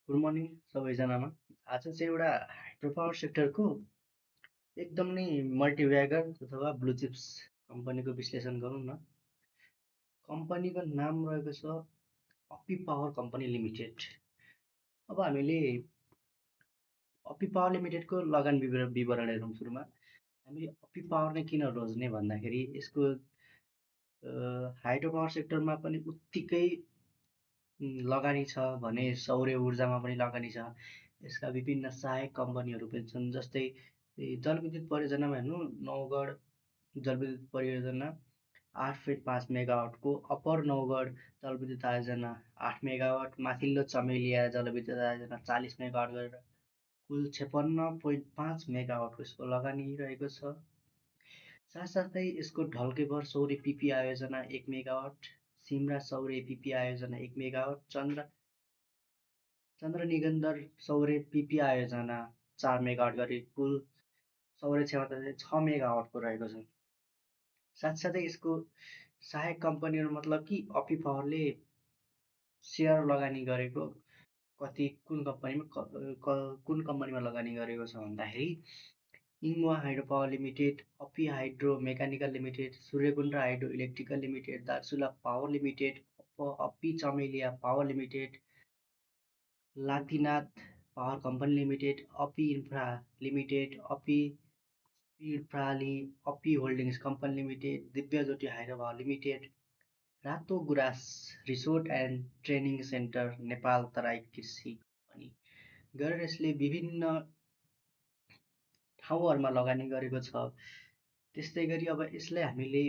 Good morning सबैजनामा। आज चाहिँ एउटा हाइड्रो पावर सेक्टरको एकदम नै मल्टिभ्यागर अथवा ब्लु चिप्स कम्पनीको विश्लेषण गरौँ न। कम्पनीको नाम रहेको छ अपी पावर कम्पनी लिमिटेड। अब हामीले अपी पावर लिमिटेडको लगानी विवरण हेरौँ सुरुमा। हामीले अपी पावर नै किन रोज्ने भन्दाखेरि यसको हाइड्रो पावर सेक्टरमा पनि उत्तिकै लगानी छ भने सौर्य ऊर्जामा पनि लगानी छ। यसका विभिन्न सहायक कम्पनीहरू पनि छन्, जस्तै जलविद्युत परियोजनामा हेर्नु नौगढ जलविद्युत परियोजना 8.5 मेगावाटको, अप्पर नौगढ जलविद्युत आयोजना 8 मेगावाट, माथिल्लो चमेलिया जलविद्युत आयोजना 40 मेगावाट गरेर कुल 56.5 मेगावाटको यसको लगानी रहेको छ। साथसाथै यसको ढल्केभर सौर्य पिपी आयोजना 1 मेगावाट, सिमरा सौर्य पिपी आयोजना 1 मेगावाट, चन्द्र निगन्धर सौर्य पिपी आयोजना 4 मेगावाट गरी कुल सौर्य क्षमता चाहिँ 6 मेगावाटको रहेको छ। साथसाथै यसको सहायक कम्पनीहरू मतलब कि अपी पावरले सेयर लगानी गरेको कुन कम्पनीमा लगानी गरेको छ भन्दाखेरि Ingwa hydro power limited, Api hydro mechanical limited, Suryakund hydro electrical limited, Darchula power limited, Api Chameliya power limited, Latinath power company limited, Api infra limited, Api speed प्राली, Api holdings company limited, Divya Jyoti hydro power limited, Rato Gurans resort and training centre Nepal Terai Krishi company गरेर यसले विभिन्न ठाउँहरूमा लगानी गरेको छ। त्यस्तै गरी अब यसलाई हामीले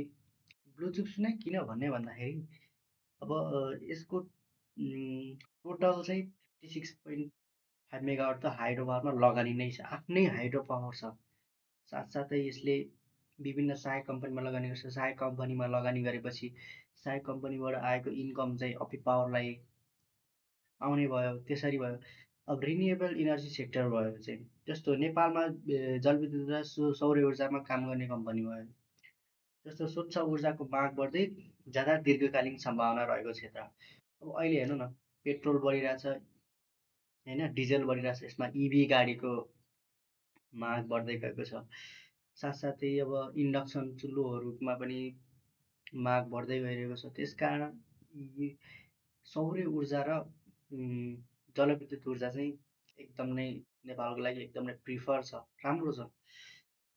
ब्लु चिप्स नै किन भन्ने भन्दाखेरि अब यसको टोटल चाहिँ 56.5 मेगावाट त हाइड्रो पावरमा लगानी नै छ, आफ्नै हाइड्रो पावर छ। साथसाथै यसले विभिन्न सहायक कम्पनीमा लगानी गर्छ। सहायक कम्पनीमा लगानी गरेपछि सहायक कम्पनीबाट आएको इन्कम चाहिँ अपी पावरलाई आउने भयो। त्यसरी भयो। अब रिन्युएबल इनर्जी सेक्टर भयो चाहिँ जस्तो नेपालमा जलविद्युत र सौर्य ऊर्जामा काम गर्ने कम्पनी भयो। जस्तो स्वच्छ ऊर्जाको माग बढ्दै जाँदा दीर्घकालीन सम्भावना रहेको क्षेत्र। अब अहिले हेर्नु न, पेट्रोल बढिरहेछ होइन, डिजल बढिरहेछ, यसमा इभी गाडीको माग बढ्दै गएको छ। साथसाथै अब इन्डक्सन चुल्होहरूमा पनि माग बढ्दै गइरहेको छ। त्यसकारण यी सौर्य ऊर्जा र जलविद्युत ऊर्जा चाहिँ एकदम नै नेपालको लागि एकदम नै प्रिफर छ, राम्रो छ।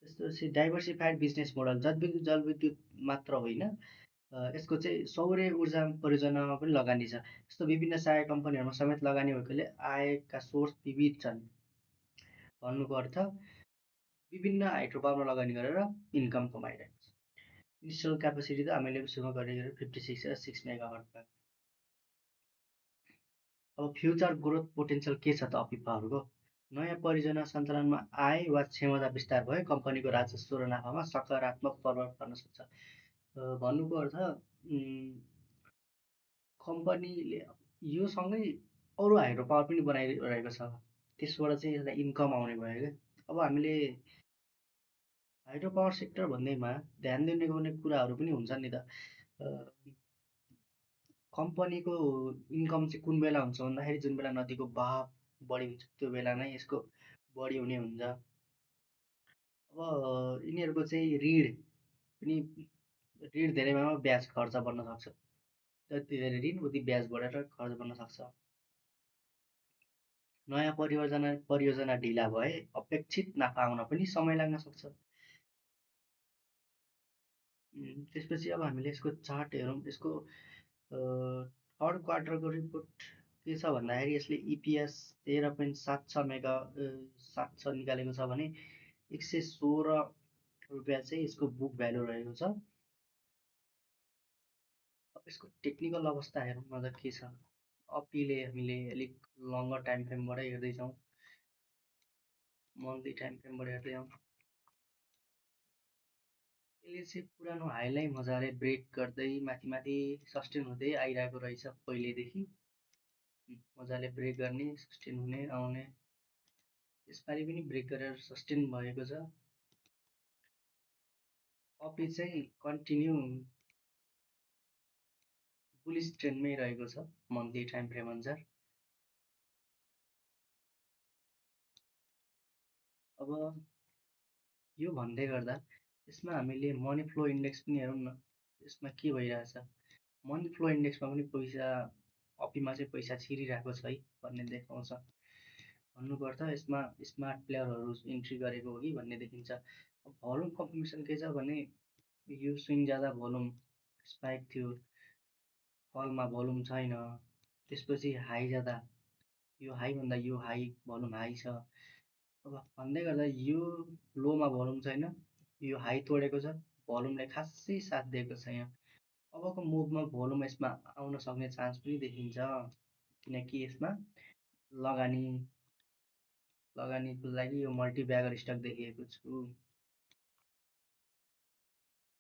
त्यसपछि डाइभर्सिफाइड बिजनेस मोडल, जलविद्युत मात्र होइन, यसको चाहिँ सौर्य ऊर्जा परियोजनामा पनि लगानी छ। यस्तो विभिन्न सहायक कम्पनीहरूमा समेत लगानी भएकोले आयका सोर्स विविध छन्। भन्नुको अर्थ विभिन्न हाइड्रो पावरमा लगानी गरेर इन्कम कमाइरहेको छ। इन्स्टल क्यापेसिटी त हामीले सुरु गरेको 56 र 6 मेगावाट भयो। अब फ्युचर ग्रोथ पोटेन्सियल के छ त अपी पावरको? नयाँ परियोजना सञ्चालनमा आय वा क्षमता विस्तार भए कम्पनीको राजस्व र नाफामा सकारात्मक प्रभाव पर्न सक्छ। भन्नुको अर्थ कम्पनीले यो सँगै अरू हाइड्रो पावर पनि बनाइरहेको छ, त्यसबाट चाहिँ यसलाई इन्कम आउने भयो क्या। अब हामीले हाइड्रो पावर सेक्टर भन्दैमा ध्यान दिनुपर्ने कुराहरू पनि हुन्छ नि त। कम्पनीको इन्कम चाहिँ कुन बेला हुन्छ भन्दाखेरि जुन बेला नदीको बहाव बढी हुन्छ त्यो बेला नै यसको बढी हुने हुन्छ। अब यिनीहरूको चाहिँ ऋण धेरैमा ब्याज खर्च बढ्न सक्छ। जति धेरै ऋण उति ब्याज बढेर खर्च बढ्न सक्छ। नयाँ परियोजना ढिला भए अपेक्षित नाफा आउन पनि समय लाग्न सक्छ। त्यसपछि अब हामीले यसको चार्ट हेरौँ। यसको थर्ड क्वार्टरको रिपोर्ट के छ भन्दाखेरि यसले इपिएस 13.76 निकालेको छ भने 116 रुपियाँ चाहिँ यसको बुक भ्यालु रहेको छ। अब यसको टेक्निकल अवस्था हेरौँ न त के छ। अपीले हामीले अलिक लङ्गर टाइम फ्रेमबाट हेर्दैछौँ, मन्थली टाइम फ्रेमबाट हेर्दै जाउँ। यसले चाहिँ पुरानो हाईलाई मजाले ब्रेक गर्दै माथि माथि सस्टेन हुँदै आइरहेको रहेछ पहिलेदेखि। मजाले ब्रेक गर्ने, सस्टेन हुने आउने, यसपालि पनि ब्रेक गरेर सस्टेन भएको छ। अपी चाहिँ कन्टिन्यू बुलिस ट्रेन्डमै रहेको छ मन्थली टाइम फ्रेम अनुसार। अब यो भन्दै गर्दा यसमा हामीले मनी फ्लो इन्डेक्स पनि हेरौँ न। यसमा के भइरहेछ? मनी फ्लो इन्डेक्समा पनि पैसा अफीमा चाहिँ पैसा छिरिरहेको छ है भन्ने देखाउँछ। भन्नुपर्दा यसमा स्मार्ट प्लेयरहरू इन्ट्री गरेको हो कि भन्ने देखिन्छ। भोल्युम कन्फर्मेसन के छ भने यो स्विङ जाँदा भोल्युम स्पाइक थियो, फलमा भोल्युम छैन। त्यसपछि हाई जाँदा यो हाईभन्दा यो हाई भोल्युम हाई छ। अब भन्दै गर्दा यो लोमा भोल्युम छैन, यो हाई तोडेको छ, भोल्युमले खासै साथ दिएको छ यहाँ। अबको मुभमा भोल्युम यसमा आउन सक्ने चान्स पनि देखिन्छ, किनकि यसमा लगानी लगानीको लागि यो मल्टिब्यागर स्टक देखिएको छु।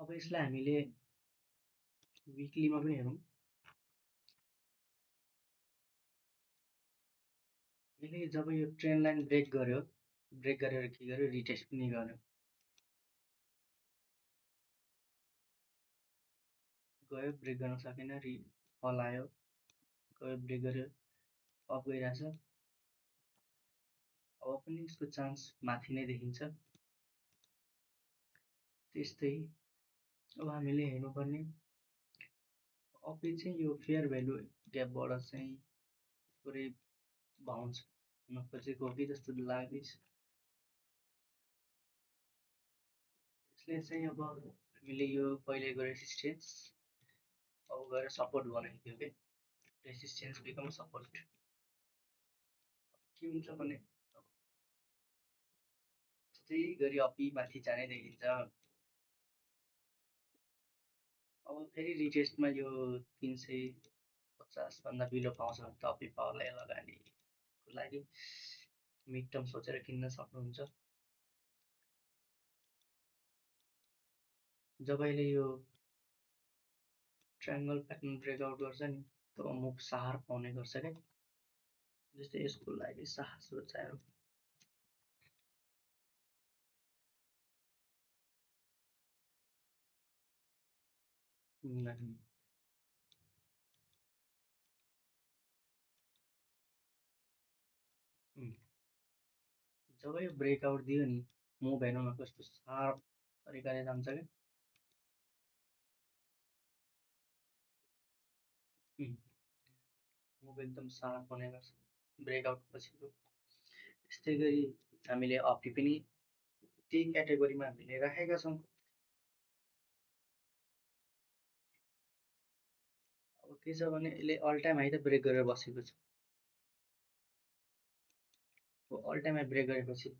अब यसलाई हामीले विकलीमा पनि हेरौँ। यसले जब यो ट्रेन्ड लाइन ब्रेक गर्यो, ब्रेक गरेर के गर्यो, रिटेस्ट पनि गर्यो। गयो, ब्रेक गर्न सकेन, फल आयो, गयो, ब्रेक गर्यो, अफ गइरहेछ। अब पनि यसको चान्स माथि नै देखिन्छ। त्यस्तै अब हामीले हेर्नुपर्ने अपी चाहिँ यो फेयर भ्यालु ग्यापबाट चाहिँ थोरै बााउन्स हुन खोजेको हो कि जस्तो लाग्दैछ। यसले चाहिँ अब हामीले यो पहिलेको रेसिस्टेन्स अब गएर सपोर्ट बनाइदियो कि रेसिस्टेन्स बिकम सपोर्ट। के हुन्छ भने त्यस्तै गरी अपी माथि जाने देखिन्छ। अब फेरि रिटेस्टमा यो 350 भन्दा बिलो पाउँछ भने त अपी पावरलाई लगानीको लागि मिड टर्म सोचेर किन्न सक्नुहुन्छ। जब अहिले यो ट्रायङ्गल प्याटर्न ब्रेकआउट गर्छ नि, तब मुख सार पाउने गर्छ क्या। जस्तै यसको लागि साहस चाहियो। जब यो ब्रेकआउट दियो नि, मुभ हेर्नु न कस्तो सार्प तरिकाले जान्छ क्या। मुभ एकदम सार्प हुने गर्छ ब्रेकआउट पछिको। त्यस्तै गरी हामीले अपी पनि त्यही क्याटेगोरीमा हामीले राखेका छौँ। अब के छ भने यसले अल टाइम हाई त ब्रेक गरेर बसेको छ। अल टाइम हाई ब्रेक गरेपछि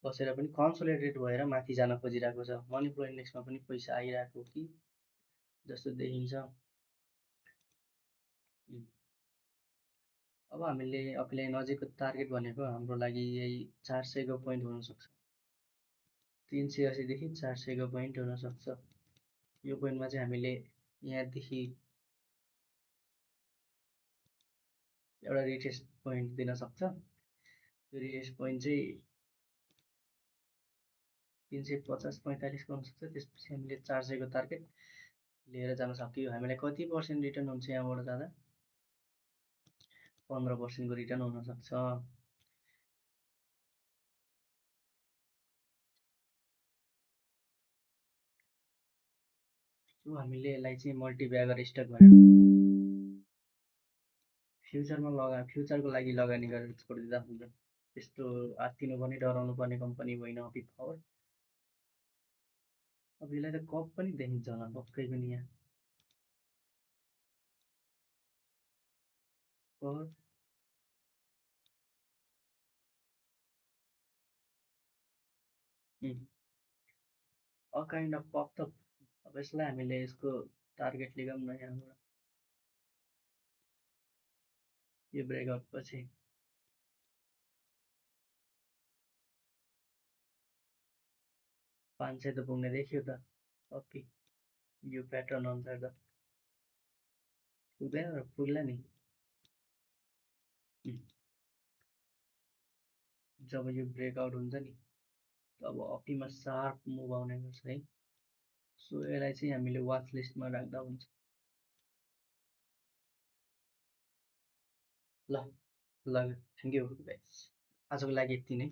बसेर पनि कन्सोलिडेट भएर माथि जान खोजिरहेको छ। मनी फ्लो इन्डेक्समा पनि पैसा आइरहेको कि जस्तो देखिन्छ। अब हामीले अफिलाई नजिकको टार्गेट भनेको हाम्रो लागि यही 400को पोइन्ट हुनसक्छ। 380 देखि 400को पोइन्ट हुनसक्छ। यो पोइन्टमा चाहिँ हामीले यहाँदेखि एउटा रिटेस्ट पोइन्ट दिन सक्छ। यो रिटेस्ट पोइन्ट चाहिँ 350-45को हुनसक्छ। त्यसपछि हामीले 400को टार्गेट लिएर जान सक्यो। हामीलाई कति पर्सेन्ट रिटर्न हुन्छ यहाँबाट जाँदा? 15%को रिटर्न हुनसक्छ। सो हामीले यसलाई चाहिँ मल्टिब्यागर स्टक भनेर फ्युचरको लागि लगानी गरेर छोडिदिँदा हुन्छ। त्यस्तो आत्तिनु पनि डराउनु पर्ने कम्पनी होइन अपी पावर। अब यसलाई त कप पनि देखिन्छ होला पक्कै पनि यहाँ। अ काइन्ड अफ पप त। अब यसलाई हामीले यसको टार्गेट लिगौँ न यहाँबाट। यो ब्रेकआउट पछि 500 त पुग्ने देखियो त अपी। यो प्याटर्न अनुसार त पुग्दैन र पुग्ला नि। जब यो ब्रेकआउट हुन्छ नि, तब अपीमा सार्प मुभ आउने गर्छ है। सो यसलाई चाहिँ हामीले वाच लिस्टमा राख्दा हुन्छ। ल ल थ्याङ्क यू गाइस, आजको लागि यति नै।